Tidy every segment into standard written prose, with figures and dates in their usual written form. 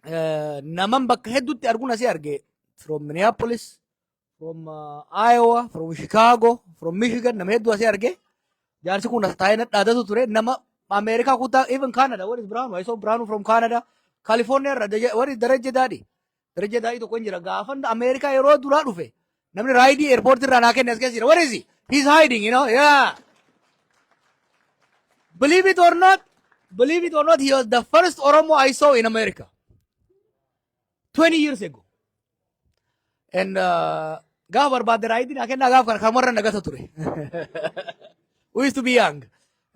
Naman bakka hedduutti arguun asii arge, from Minneapolis, from Iowa, from Chicago, from Michigan, nama hedduu asii arge. Jaarsi kun as taa'ee nadhaadatu ture. Nama Ameerikaa kutaa, even Canada. What is Brown? I saw Brown from Canada. California irra, what is Darajje Daadhi? Darajje Daadhi tokko hin jira. Gaafa Ameerikaa yeroo duraa dhufe, namni ride airport irraa naa kenne as keessa jira. What is he? He's hiding. Yeah. Believe it or not, believe it or not, he was the first Oromo I saw in America 20 years ago. And gaafa barbaadde ride naa kennaa, gaafa kana kamarra nagata ture. We used to be young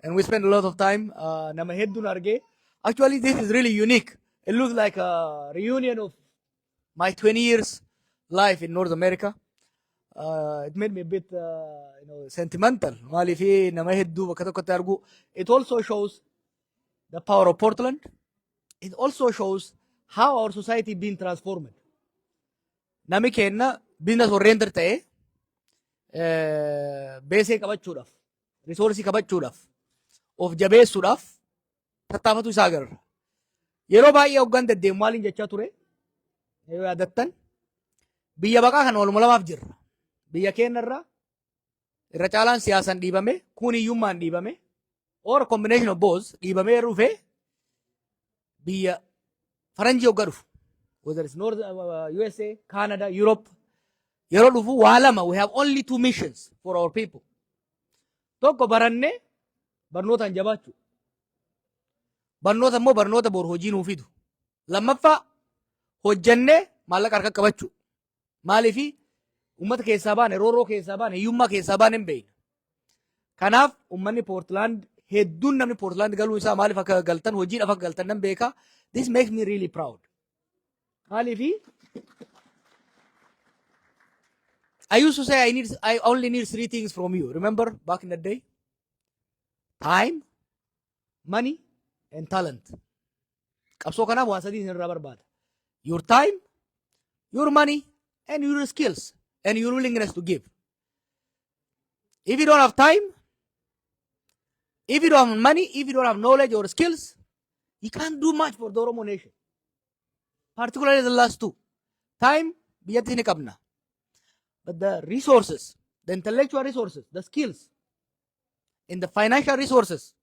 and we spent a lot of time. Nama hedduun argee. Actually, this is really unique. It looks like a reunion of my 20 years life in North America. It made me a bit sentimental. Maaliif nama hedduu bakka tokkotti argu. It also shows the power of Portland. It also shows how our society been transformed. Nami keenya business oriented ta'ee, beesee qabachuudhaaf, resource qabachuudhaaf, of jabeessuudhaaf tattaafatu isaa agarra. Yeroo baay'ee hoggaan deddeemu maaliin jechaa ture? Yoo yaadattan, biyya baqaa kana waluma lamaaf jirra. Biyya keenyarraa irra caalaan siyaasaan dhiibame, kun hiyyummaan dhiibame, or combination of both dhiibamee dhufee biyya faranjii hoggaa dhufu. Whether it's North USA, Canada, Europe, yeroo dhufu waa lama, we have only two missions for our people. Tokko, barannee barnootaan jabaachuu. Barnoota immoo barnoota bor hojii nuu fidu. Lammaffaa, hojjannee maallaqa harka qabachuu. Maaliifi uummata keessaa baane, roorroo keessaa baane, hiyyummaa keessaa baane hin beekna. Kanaaf uummanni Poortland hedduun, namni Poortland galuu isaa, maaliif akka galtan, hojiidhaaf akka galtan nan beeka. This makes me really proud. Maaliifi I used to say I only need three things from you. Remember back in the day? Time, money, and talent. Qabsoo kanaaf waan sadii isin irraa barbaada. Your time, your money, and your skills, and your willingness to give. If you don't have time, if you don't have money, if you don't have knowledge or skills, you can't do much for the Oromo nation. Particularly the last two. Time, biyyatti ni qabna. But the resources, the intellectual resources, the skills, and the financial resources,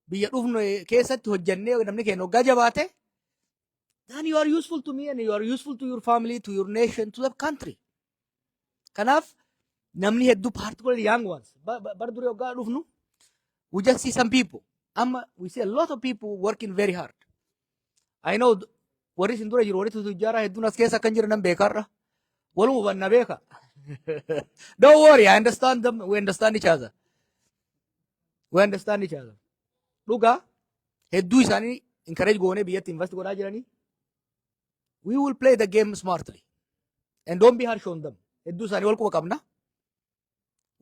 biyya dhufnu keessatti hojjannee namni keenya hoggaa jabaate, then you are useful to me and you are useful to your family, to your nation, to the country. Kanaaf namni hedduu, particularly young ones, bar durii hoggaa dhufnu, we just see some people. Amma we see a lot of people working very hard. I know warri isin dura jiru, warri tujjaaraa hedduun as keessa akkan jiran nan beekarra. Waluma hubanna beeka. Don't worry, I understand them. We understand each other. We understand each other. Dhugaa hedduu isaanii encourage goonee biyyatti invest godhaa jiranii. We will play the game smartly. And don't be harsh on them. Hedduu isaanii wal quba qabna.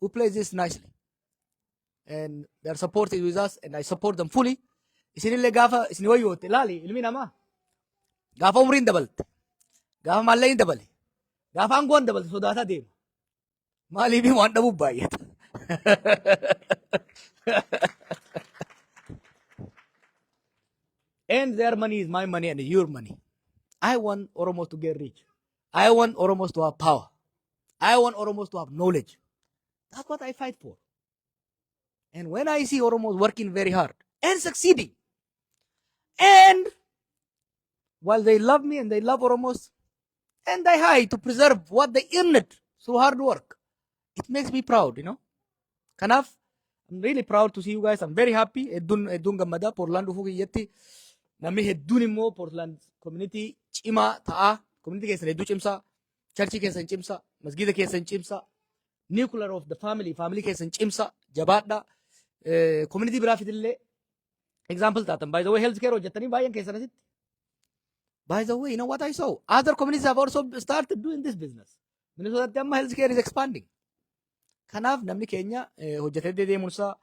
We play this nicely. And their support is with us and I support them fully. Isinillee gaafa isin wayyootte, ilaali, ilmi namaa gaafa umriin dabalte, gaafa maallaqni dabale, gaafa aangoon dabalte sodaataa deema. Maaliif? Waan dhabuuf baay'ata. And their money is my money and your money. I want Oromos to get rich. I want Oromos to have power. I want Oromos to have knowledge. That's what I fight for. And when I see Oromos working very hard and succeeding, and while they love me and they love Oromos, and they hide to preserve what they earned through hard work, it makes me proud. Kanaaf, I'm really proud to see you guys. I'm very happy. Hedduun hedduun gammada. Portland dhufuu kiyyatti namni hedduun immoo Portland community cimaa ta'aa. Community keessan hedduu cimsaa. Church keessan cimsaa. Masgiida keessan cimsaa. Nuclear of the family, family keessan cimsaa. Jabaadhaa. Community biraafit illee example taatan. By the way, health care hojjettanii baay'een keessan asitti. By the way, you know what I saw? Other communities have also started doing this business. Minnesota amma health care is expanding. Kanaaf namni keenya hojjetee deemuun isaa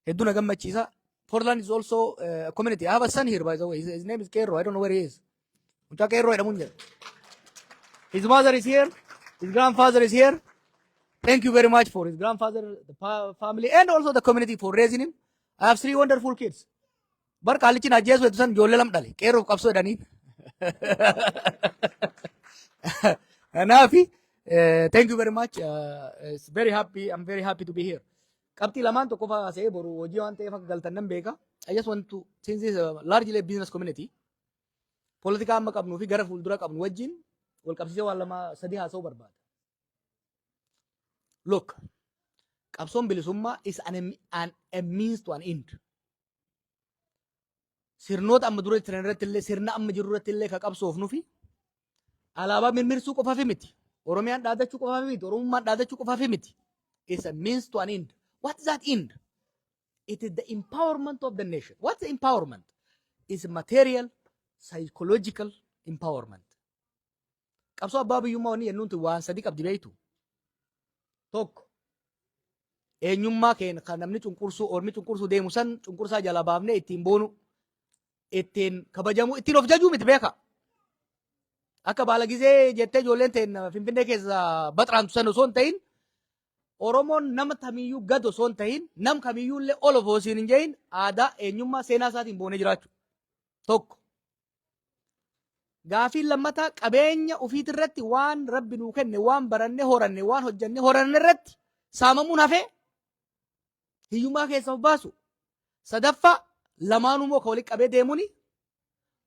hedduu na gammachiisa. Portland is also a community. I have a son here, by the way. His name is Kerro. I don't know where he is. Mucaa Kerro jedhamuun jedha. His mother is here. His grandfather is here. Thank you very much for his grandfather, the family, and also the community for raising him. I have three wonderful kids. Bar qaalichi na ajjeesu hedduu san ijoollee lama dhale. Qeerroof qabsoo jedhaniin. Kanaafi thank you very much. It's very happy. I'm very happy to be here. Qabxii lamaan tokko fa'aa haasa'ee boru hojii waan ta'eef akka galtan nan beeka. I just want to, since this is a largely business community, poolitikaa amma qabnuu fi gara fuuldura qabnu wajjin wal qabsiisee waan lama sadii haasa'uu barbaada. Look, qabsoon bilisummaa is a means to an end. Sirnoota amma dura jiran irratti illee, sirna amma jiru irratti illee ka qabsoofnu fi alaabaa mirmirsuu qofaaf miti. Oromiyaan dhaadachuu qofaaf miti. Oromummaan dhaadachuu qofaaf miti. It's a means to an end. What is that end? It is the empowerment of the nation. What's the empowerment? It's material, psychological empowerment. Qabsoo abbaa biyyummaa wanni jennuun waan sadii qabdi beektu. Tokko, eenyummaa keenya kan namni cunqursuu, ormi cunqursuu deemu san cunqursaa jala baafnee ittiin boonu, ittiin kabajamu, ittiin of jajuu miti, beeka. Akka baala gizee jettee ijoolleen ta'in Finfinnee keessa baxraantu san osoo hin ta'in, Oromoon nama kamiyyuu gad osoo hin ta'in, nam kamiyyuu illee ol of osoo hin jedhin, aadaa, eenyummaa, seenaa isaatiin boonee jiraachuu. Tokko. Gaafiin lammataa, qabeenya ofiitirratti, waan Rabbi nuu kenne, waan baranne horanne, waan hojjenne horanne irratti saamamuun hafee hiyyummaa keessa of baasu. Sadaffaa, lamaanuu immoo kan walitti qabee deemuuni,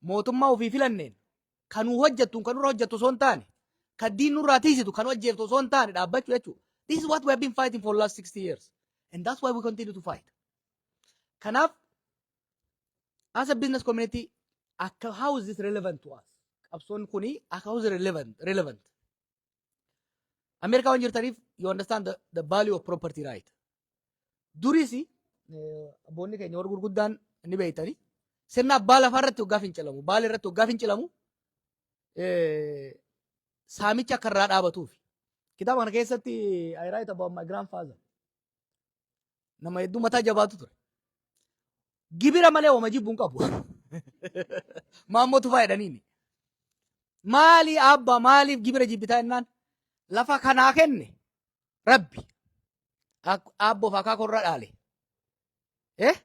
mootummaa ofii filanneen kan nu hojjettu, kan nurra hojjettu osoo hin taane, kan diin nurraa tiisitu, kan hojjettu osoo hin taane dhaabbachuu jechuudha. This is what we have been fighting for the last 60 years. And that's why we continue to fight. Kanaaf, as a business community, akka how is this relevant to us? Qabsoon kuni akka how is it relevant? Ameerikaa waan jirtaniif, you understand the value of property right. Duris abboonni keenya warri gurguddaan ni beeytani. Sirna abbaa lafaa irratti waggaa fincilamu, baala irratti waggaa fincilamu, saamicha akka irraa dhaabatuuf. Kitaaba kana keessatti I write about my grandfather. Nama hedduu mataa jabaatu ture. Gibira malee wama jibbu hin qabu. Maammoo Tufaa jedhaniini. Maali abba, maaliif gibira jibbitaa jennaan, lafa kanaa kenne Rabbi aabboof akaakoo irraa dhaale. Eh?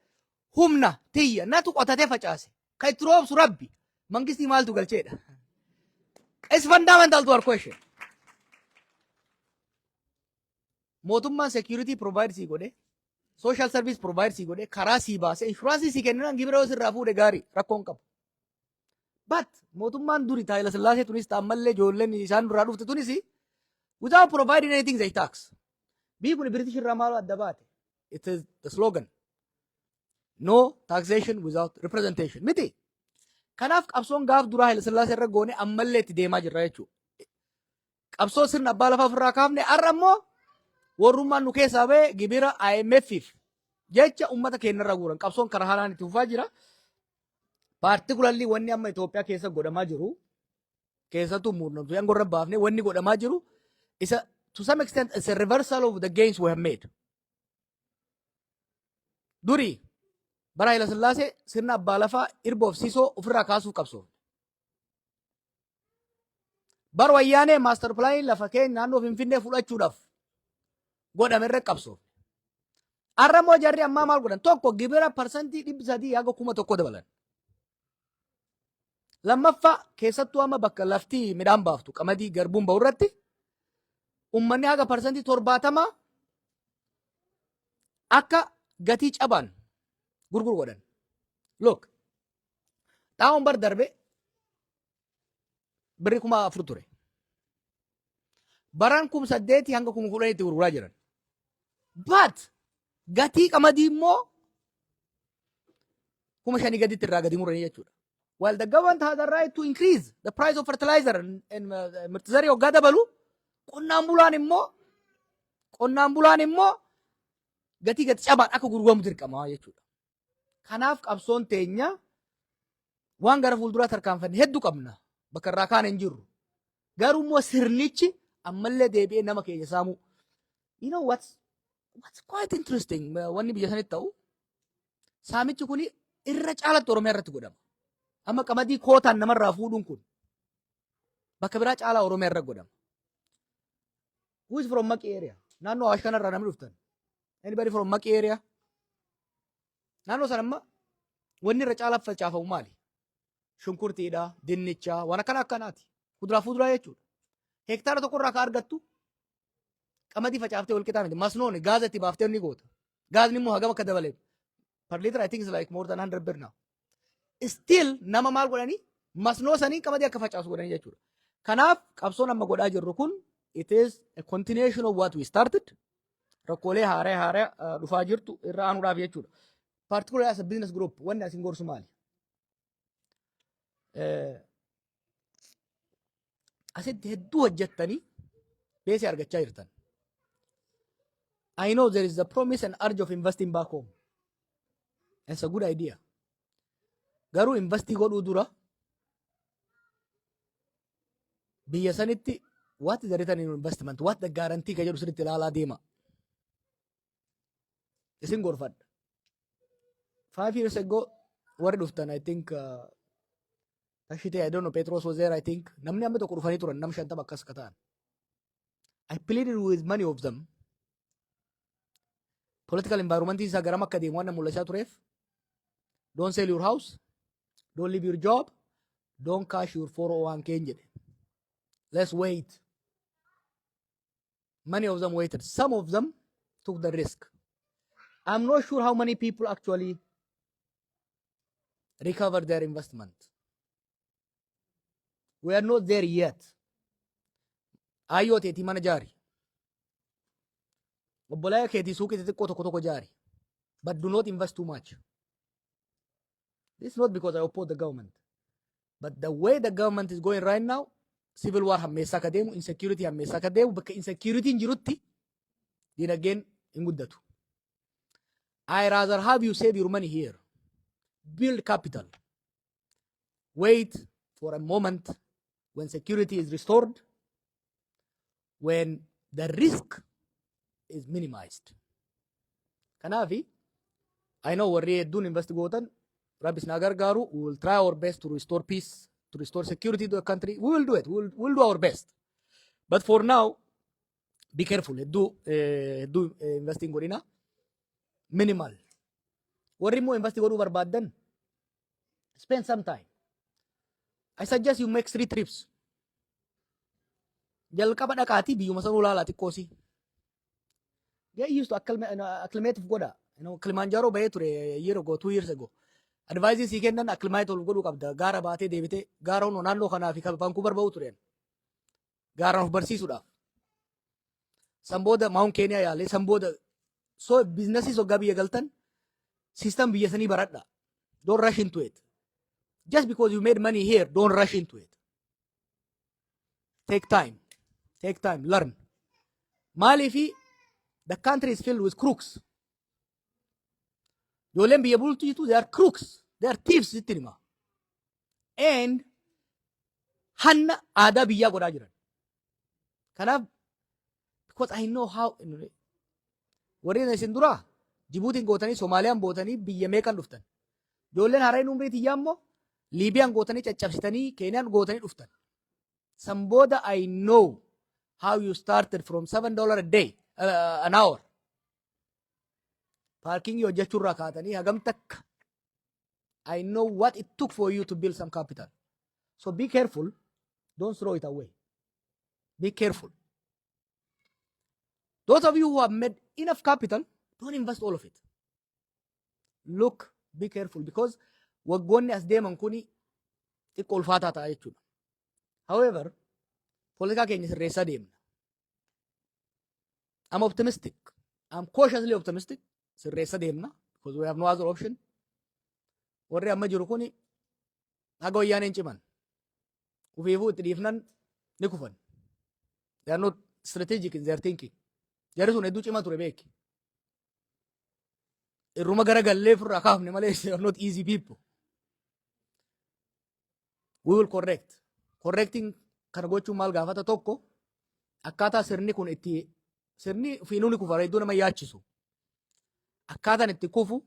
Humna tiyya natu qotatee facaase. Kan itti roobsu Rabbi. Mangistii maaltu galcheedha? It's fundamental to our question. Mootummaan security provide sii godhe, social service provide sii godhe, karaa sii baase, insurance sii kenninaan, gibira yoo sirraa fuudhe gaarii, rakkoon qabu. But mootummaan duri Haayila Sillaasee tunis, ammallee ijoolleen isaan duraa dhufte tunis, without providing anything they tax. Biyyi kun British irraa maal adda baate? It is the slogan. No taxation without representation. Miti. Kanaaf qabsoon gaaf duraa Haayila Sillaasee irra goone ammallee itti deemaa jirra jechuudha. Qabsoo sirna abbaa lafaa ofirraa kaafne, har'a immoo warrummaan nu keessaa ba'e gibira IMF'if jecha uummata keenya irra guuran. Qabsoon karaa haalaan itti fufaa jira. Particularly wanni amma Itoophiyaa keessa godhamaa jiru, keessattuu muurnamtuu aangoo irra baafne, wanni godhamaa jiru isa to some extent it's a reversal of the gains we have made. Duri bara Haayila Sillaasee sirna abbaa lafaa irboof sisoo ofirraa kaasuuf qabsoofne. Bara Wayyaanee master planii lafa keenya naannoo Finfinnee fudhachuudhaaf godhame irra qabsoofne. Har'a immoo jarri ammaa maal godhan? Tokko, gibira 300% haga 1000 dabalan. Lammaffaa, keessattuu amma bakka lafti midhaan baaftu, qamadii, garbuun bahu irratti uummanni haga 70% akka gatii cabaan gurguru godhan. Look, xaa'oon bar darbe birri 4000 ture. Baran 8000 hanga 10,000tti gurguraa jiran. But gatii qamadii immoo 5000 gaditti irraa gadi muranii jechuudha. While the government has the right to increase the price of fertilizer and mirti hoggaa dabalu, qonnaan bulaan immoo gatii gati cabaan akka gurguramu dirqama jechuudha. Kanaaf qabsoon teenya waan gara fuulduraa tarkaanfanne hedduu qabna. Bakka irraa kaan hin jirru. Garuu immoo sirnichi ammallee deebi'ee nama keenya saamuu. You know what's quite interesting, wanni biyya sanitti ta'u, saamichi kuni irra caalatti Oromiyaa irratti godhama. Amma qamadii kootaan namarraa fuudhuun kun bakka biraa caalaa Oromiyaa irra godhama. Who is from Maqi area? Naannoo Awaash kanarraa namni dhuftan. Anybody from Maqi area? Naannoo sana amma wanni irra caalaa facaafamu maali? Shunkurtiidha, dinnichaa, waan akkana akkanaati. Kuduraa fuduraa jechuudha. Hektaara tokko irraa ka argattu qamadii facaaftee wal qixaa miti. Masnoon gaaza itti baaftee ni goota. Gaazni immoo hagam akka dabale. Per liter, I think, is like more than 100 birr now. Still nama maal godhanii masnoo sanii qamadii akka facaasu godhanii jechuudha. Kanaaf qabsoon amma godhaa jirru kun, it is a continuation of what we started. Rakkoolee haaraa haaraa dhufaa jirtu irra aanuudhaaf jechuudha. Particularly as a business group, wanni asin gorsu maali? Asitti hedduu hojjettanii beesii argachaa jirtan. I know there is a promise and urge of investing back home. It's a good idea. Garuu invest godhuu dura biyya sanitti what is the return on investment, what the guarantee ka jedhu sirriitti ilaalaa deema. Isin gorfadha. 5 years ago warri dhuftan, I think Tashitee, I don't know, Petros was there, I think. Namni amma tokko dhufanii turan, nam 50 akkas ka ta'an. I pleaded with many of them. Political environment isaa garam akka deemu waan mul'achaa tureef, don't sell your house, don't leave your job, don't cash your 401k jedhe. Let's wait. Many of them waited. Some of them took the risk. I'm not sure how many people actually recovered their investment. We are not there yet. Ayyoo teetii mana jaari. Obbolaa keetii suuqii xixiqqoo tokko tokko jaari. But do not invest too much. This is not because I oppose the government. But the way the government is going right now, civil war hammeessaa akka deemu, insecurity hammeessaa akka deemu, bakka insecurity hin jirutti dinagdeen hin guddatu. I rather have you save your money here. Build capital. Wait for a moment when security is restored, when the risk is minimized. Kanaafi, I know warri hedduun invest gootan, Rabbis na gargaaru, we will try our best to restore peace, to restore security to the country. We will do it. We will do our best. But for now, be careful. Hedduu hedduu investing godhina. Minimal. Warri immoo invest godhuu barbaaddan, spend some time. I suggest you make three trips. Jalqaba dhaqaatii biyyuma sanuu ilaalaa xiqqoosi. Get used to acclimate godha. Kilimanjaro bahee ture a year ago, 2 years ago. Advice sii kennan acclimate ol godhuu qabda. Gaara baatee deebitee gaara hunoo naannoo kanaa fi Vancouver bahuu tureen. Gaaraan of barsiisuudhaaf. San booda Mount Kenya yaalee, san booda so businessii hoggaa biyya galtan system biyya sanii baradha. Don't rush into it. Just because you made money here, don't rush into it. Take time. Take time. Learn. Maaliifi, the country is filled with crooks. Ijoolleen biyya bulchitu, they are crooks. They are thieves sitti hima. And hanna aadaa biyyaa godhaa jiran. Kanaaf, because I know how warreen isin duraa Jibuutiin gootanii, Soomaaliyaan bootanii, biyya meeqan dhuftan. Ijoolleen hareen umrii tiyyaa immoo Liibiyaan gootanii caccabsitanii, Keeniyaan gootanii dhuftan. San booda I know how you started from $7 a day, an hour. Parkingii hojjechuurraa kaatanii hagam takka. I know what it took for you to build some capital. So be careful. Don't throw it away. Be careful. Those of you who have made enough capital, don't invest all of it. Look, be careful, because waggoonni as deeman kuni xiqqoo ulfaataa ta'a jechuudha. However, poolitikaa keenya sirreessaa deemna. I'm optimistic. I'm cautiously optimistic. Sirreessa deemna because we have no other option. Warri amma jiru kuni haga wayyaaneen ciman. Ufiifuu itti dhiifnan ni kufan. They are not strategic in their thinking. Jarri sun hedduu cima ture beeki. Irruma garagallee ofirraa kaafne malee they are not easy people. We will correct. Correcting kana gochuun maal gaafata? Tokko, akkaataa sirni kun itti, sirni fiinuu ni kufa, hedduu nama yaachisu. Akkaataan itti kufu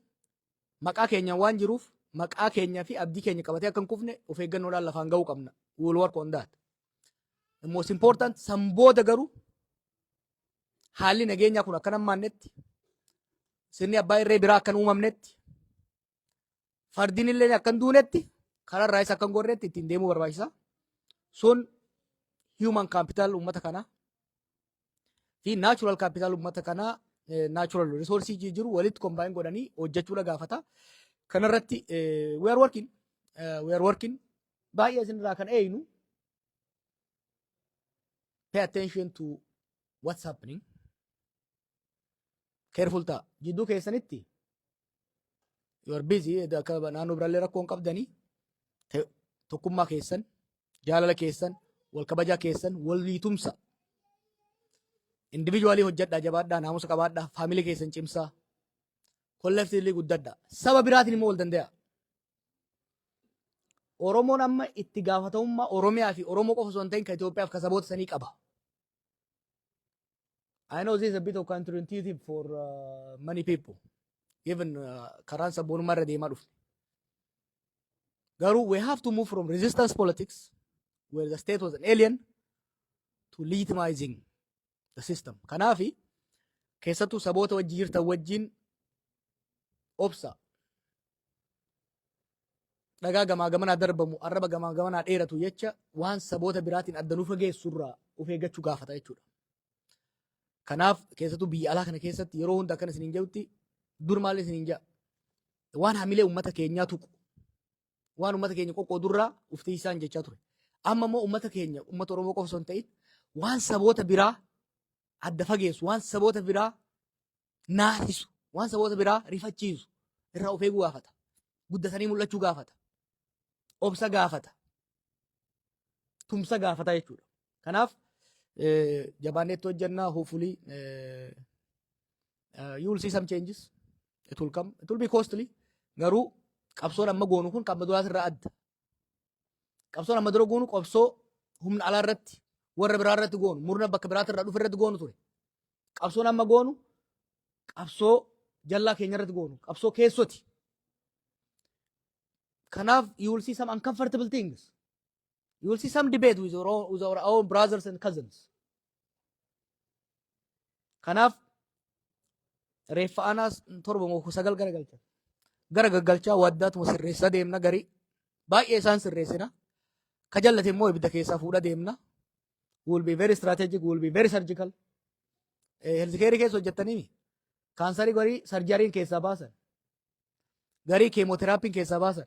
maqaa keenya waan jiruuf, maqaa keenya fi abdii keenya qabatee akka hin kufne of eeggannoodhaan lafaan ga'uu qabna. We will work on that. The most important, san booda garuu haalli nageenyaa kun akka hammaannetti, sirni abbaa irree biraa akka hin uumamnetti, fardiin illee akka hin duunetti. Kararraa isa akka hin gorreetti ittiin deemuu barbaachisa. Sun human capital uummata kanaa fi natural capital uummata kanaa, natural resource jiru walitti combine godhanii hojjechuudha gaafata. Kanarratti we are working, we are working. Baay'ee isinirraa kan eeynu, pay attention to what's happening. Careful ta'a. Jidduu keessanitti you are busy, akka naannoo biraallee rakkoo hin qabdanii, tokkummaa keessan, jaalala keessan, wal kabajaa keessan, walii tumsa. Individually hojjedhaa, jabaadhaa, naamusa qabaadhaa, family keessan cimsaa, collectively guddadhaa. Saba biraatiin immoo wal danda'a. Oromoon amma itti gaafatamummaa Oromiyaa fi Oromoo qofa osoo hin ta'in kan Itoophiyaaf kan saboota sanii qaba. I know this is a bit of counterintuitive for many people, given karaan sabboonummaa irra deemaa dhufne. Garuu we have to move from resistance politics, where the state was an alien, to legitimizing the system. Kanaafi keessattuu saboota wajji jirtan wajjin obsa. Dhagaa gamaa gamanaa darbamu, arraba gamaa gamanaa dheeratu jecha waan saboota biraatiin adda nu fageessurraa of eeggachuu gaafata jechuudha. Kanaaf keessattuu biyya alaa kana keessatti yeroo hunda akkana isiniin jedhutti, dur maal isiniin jedha? Waan hamilee uummata keenyaa tuqu, waan uummata keenya qoqqoodurraa uftii isaan jechaa ture. Amma immoo uummata keenya, uummata Oromoo qofa osoo hin ta'in, waan saboota biraa adda fageessu, waan saboota biraa naasisu, waan saboota biraa rifachiisu irraa of eeguu gaafata. Guddatanii mul'achuu gaafata. Obsa gaafata. Tumsa gaafata jechuudha. Kanaaf jabaanneetti hojjannaa. Hopefully you will see some changes. It will come. It will be costly. Garuu qabsoon amma goonu kun kan amma duraas irraa adda. Qabsoon amma dura goonu qabsoo humna alaa irratti, warra biraa irratti goonu, murna bakka biraatti irraa dhufe irratti goonu ture. Qabsoon amma goonu qabsoo jallaa keenya irratti goonu, qabsoo keessoti. Kanaaf you will see some uncomfortable things. You will see some debate with our own brothers and cousins. Kanaaf reeffa anaas torba moo sagal garagalcha. Gara gaggalchaa waddaatuma sirreessaa deemna, garii. Baay'ee isaan sirreessina. Ka jallate immoo ibidda keessaa fuudha deemna. We will be very strategic, we will be very surgical. Healthcare keessa hojjettanii kaansarii garii surgeryn keessaa baasan. Garii chemotherapyn keessaa baasan.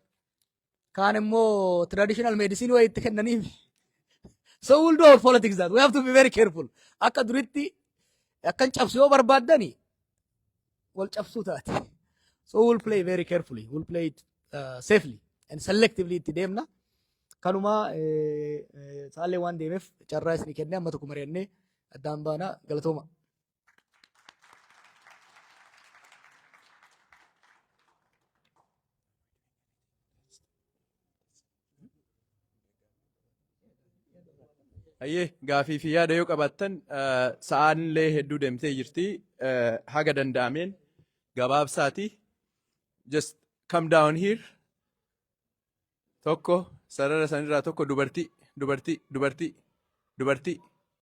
Kaan immoo traditional medicine wayii itti kennaniif. So we'll do our politics that. We have to be very careful. Akka duritti akkan cabsu yoo barbaaddani wal cabsuu taate. So we'll play very carefully. We'll play it safely and selectively itti deemna. Kanuma saallee waan deemeef carraa isinii kennee amma tokko mari'annee addaan baana. Galatooma. Hayyee, gaafii fi yaada yoo qabaattan, sa'aan illee hedduu deemtee jirti. Haga danda'ameen gabaabsaati. Just come down here. Tokko sarara sanirraa, tokko dubartii, dubartii, dubartii, dubartii.